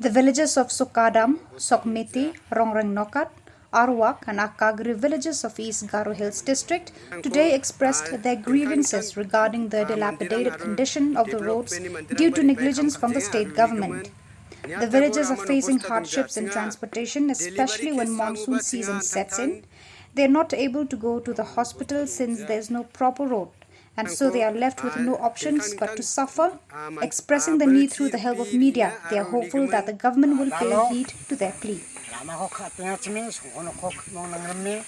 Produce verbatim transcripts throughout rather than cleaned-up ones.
The villages of Sukadam, Sokmiti, Rongreng Nokat, Arwak and Akagri villages of East Garo Hills district today expressed their grievances regarding the dilapidated condition of the roads due to negligence from the state government. The villages are facing hardships in transportation, especially when monsoon season sets in. They are not able to go to the hospital since there is no proper road, and so they are left with no options but to suffer. Expressing the need through the help of media, they are hopeful that the government will pay heed to their plea. Lamako ka·atengachimi songkonokko khikmong nangrimi.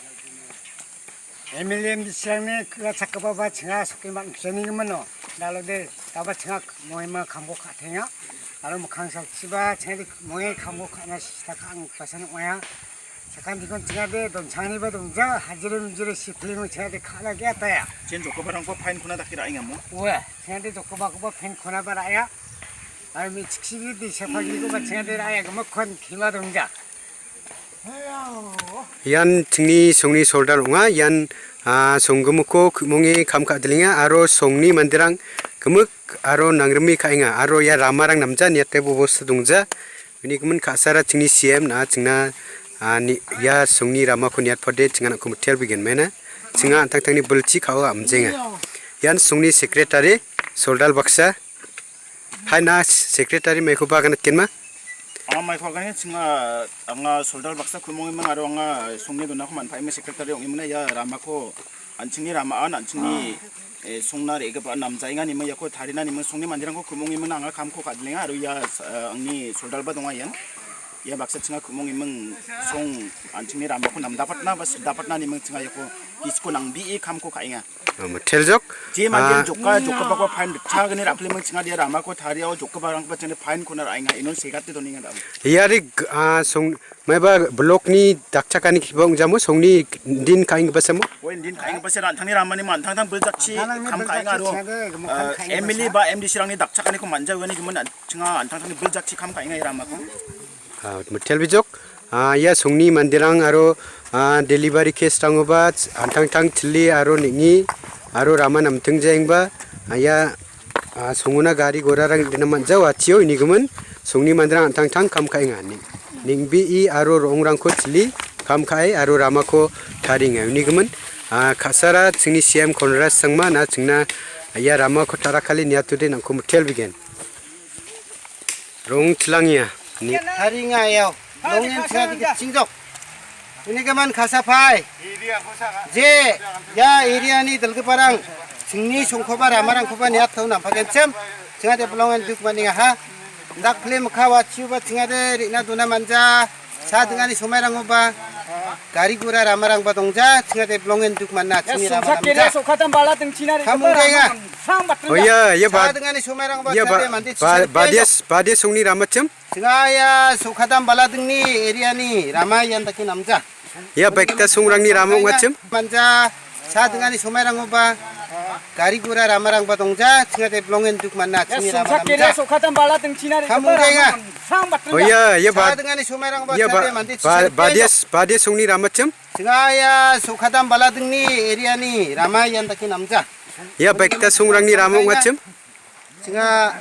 M L A M D C-rangni kila chakgipaba chinga sokke man·senigimin no. Dalode daba chinga khikmonge ma kamko ka·atenga. Aro mikkang salchiba chingade khikmonge kamko ka·na sista ka·ang pasan ong·aia. Sakantikon chingade donchangniba dongja, hajire mijire sipilimo chingade ka·na ge·ataya. Chen jokgiparangko fine-kona dake ra·enga mo? Ue, chingade jokgipakoba fine-konaba ra·ea. Aro me·chiksibi de sapagrikoba chingade ra·ea, gimikkon kima dongja. Ian chingni songni soldar ong·a. Ian, ah, songgimikko ku·monge kam ka·dilenga aro songni manderang gimik aro nangrime ka·enga aro ia ramarang namja niatebo bosta dongja. Uni gimin ka·sara chingni C M na chingna, ah, ni-, ia songni ramako niatpode chinganako mitelbigen mena. Chinga an·tangtangni bilchi ka·o amjenga. Ian songni sekretari, soldar baksa. Hai na sekretari maikoba aganatgenma? Anga maiko agane chinga anga soldar baksa ku·mongiming aro anga songni donako man·paiming sekretari ong·imingna ia ramako an·chingni ramaan an·chingni, eh, songna re·gipa namjaenga niming iako tarina niming songni manderangko ku·mongimingna anga kamko ka·dilenga aro ia, eh, angni soldarba donga ian. Ia baksa chinga ku·mongiming song an·chingni ramako namdapatna ba sildapatna niming chinga iako gisko nangbee kamko ka·enga. Teljok. Je mande jokka, jokgipako fine ritchagni ra·pleming chinga dia ramako tariao jokgiparangba chingade fine-kona ra·enga. Inon segate donenga dam. Iari, ah, song, maiba blokni dakchakani kiba ong·jamo, songni din ka·enggipasamo? Oi, din ka·enggipasa an·tangni ramani ma an·tangtang biljakchi kam ka·enga aro, ah, M L A ba M D C-rangni dakchakaniko man·jaoani gimin an-, chinga an·tangtangni biljakchi kam ka·enga ia ramako. Ah, mitelbijok. Ah, ia songni manderang aro, ah, delivery case-rangoba an·tangtang chili aro neng·e aro rama namtingjaengba, ah, ia, ah, songona gari gorarang dina man·jao atio inigimin songni manderang an·tangtang kam ka·enga. Neng-, neng·bee aro ro·ongrangko chili kam ka·e aro ramako tarienga. Unigimin, ah, ka·sara chingni C M Conrad Sangma na chingna ia ramako tarakali niatode nangko mitelbigen. Rong chilangia. Ni- Taringa yau. Rongin chadi kechingjok. Ini keman kasapai. Je, ya area ni dalgiparang. Chingni songkoba ramarangkoba niat tau nampagenchim. Chingade belongen duk maninga ha. Dak film khawa chiuba chingade rina duna manja. Sa dingani somairangoba gari gura ramarangba dongja, chingade belongen duk manna, chingni rama namja. Sokhatam bala dingchina ri. Kamung jainga. Oh, ya, ya, sa dingani somairangoba ya, chingade mandi ba-, chingade badia, badia songni ramachim? Chinga ya sokhatam bala dingni area ni rama ian dake namja. Ya, baikta songrangni rama ong·achim? Manja. Sa dingani somairangoba gari gura ramarangba dongja, chingade belongen duk manna, chingni rama namja. Sokhatam bala dingchina ri. Kamung jainga. Oh, ya, ya, ba-, sa dingani somairangoba ya, ba-, chingade mandi ba-, chingade badia, badia songni ramachim? Chinga ya sokhatam bala dingni area ni rama ian dake namja. Ya, baikta songrangni rama ong·achim? Chinga,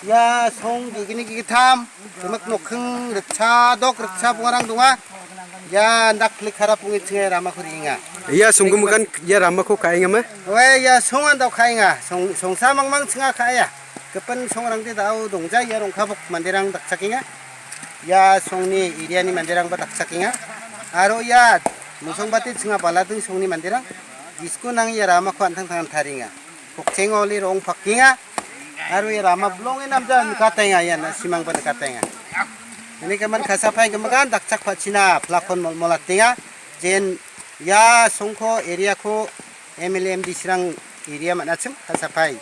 ya, song gigini gigitham, gimik nokking ritcha dok ritcha bongarang donga. Ya, dak plik harap pungi chinga ramako ringa. Ya, songgimikan, ya, ramako ka·enga ma? Oe, ya, songan dau ka·enga. Song, songsa mangmang chinga ka·e ya. Gipin songrangde dao dongja, ya, rongkabok manderang dakchakenga. Ya, songni area ni manderangba dakchakenga. Aro ya, musongbate chinga balading songni manderang. Gisko nang ya ramako an·tangtangan taringa. Pokchengo le rong pakenga. Aro ia rama blonge namja nikatenga, ia na simangba nikatenga. Ini keman kasapai gemikan dakchak pachina plakon molmolatenga. Jen ia songko area ko M L A M D C rang area manachim kasapai.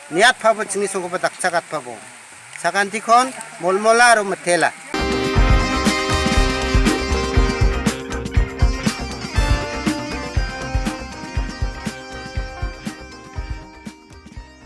Niat pabo chingni songkoba dakchak atpabo. Sakantikon molmola aro metela.